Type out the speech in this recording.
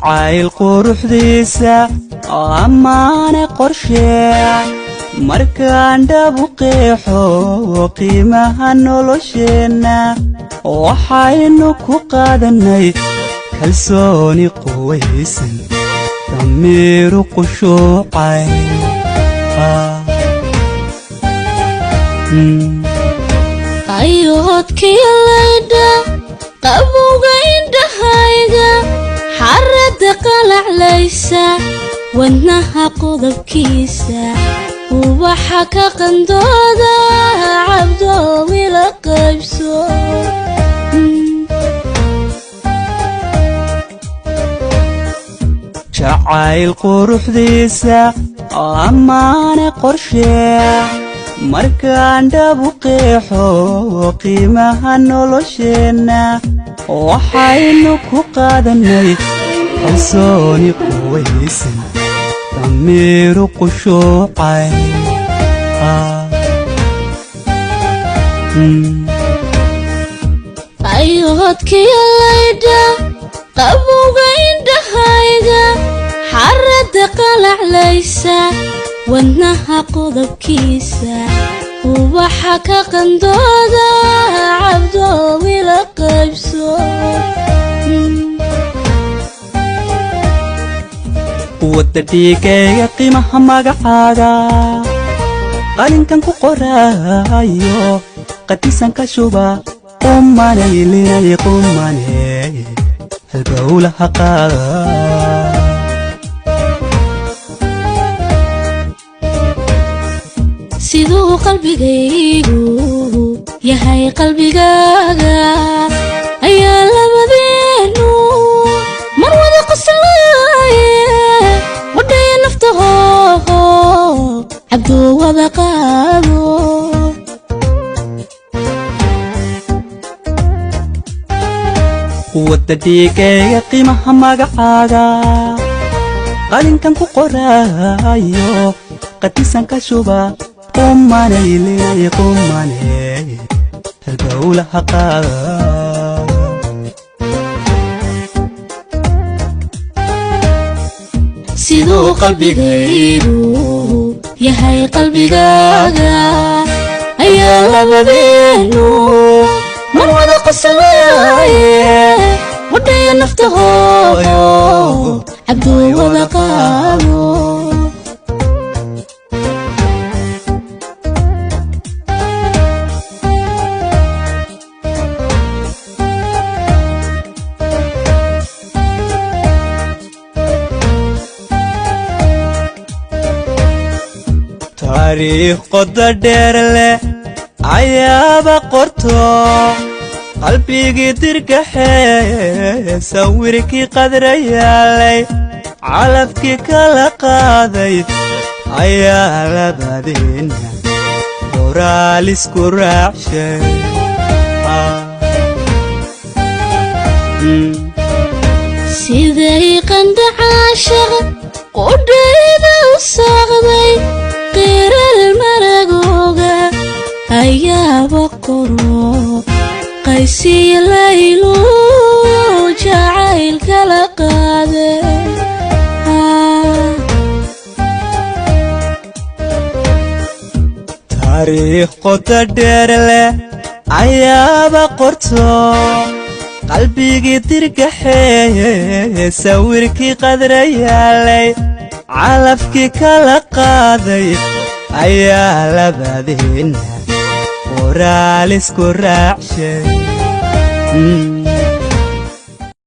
Jacayl quruxdiisa ammaane qorshee, markaan dhabu qeexo qiimaha nolosheenna, waxaynu ku qaadannay kalsooni quwaysan, damiiru qushuucay. Qayoodkii laydha, qabowga indhahayga, xaradda qalaclaysa, wadnaha qodobkiisa, ubaxa ka qandooda, cabdoowila qaybso. Jacayl quruxdiisa ammaane qorshee, markaan dhabu qeexo qiimaha nolosheenna, waxaynu ku qaadannay kalsooni quwaysan, damiiru qushuucay. Qayoodkii laydha, qabowga indhahayga, xaradda qalaclaysa, wadnaha qodobkiisa, ubaxa ka qandooda, cabdoowila qaybso. Wadda dhiigayga qiimaha magacaaga, qalinkan ku qoraayo, qadisan ka shuba, qumanaylinay qumane halbowlaha qaada. Siduu qalbigaygu yahay qalbigaaga, ayaa labadeenu mar wada qoslaaye, wadhaya naftaho, cabduu wada qaado. Wadda dhiigayga qiimaha magacaaga, qalinkan ku qoraayo, qadisan ka shuba, qumanaylinay qumane halbowlaha qaada. Siduu qalbigaygu yahay qalbigaaga, ayaa labadeenu mar wada qoslaaye, wadhaya naftaho, cabduu wada qaado. Taariikh qodo dheer leh ayaaba qorto, qalbigii dirgaxee, sawirkii qadrayaalay, calafkii kala qaaday, ayaa labadeenna qoraal isku raacshay. Siday qandhacaashaq qudhayda u saaqday, qiral maragooga ayaaba qoro, qaysiyo laylu jacayl kala qaade. Taariikh qoto dheer leh ayaaba qorto, qalbigii dirgaxee, sawirkii qadrayaalay, calafkii kala qaaday, ayaa labadeenna qoraal isku raacshay.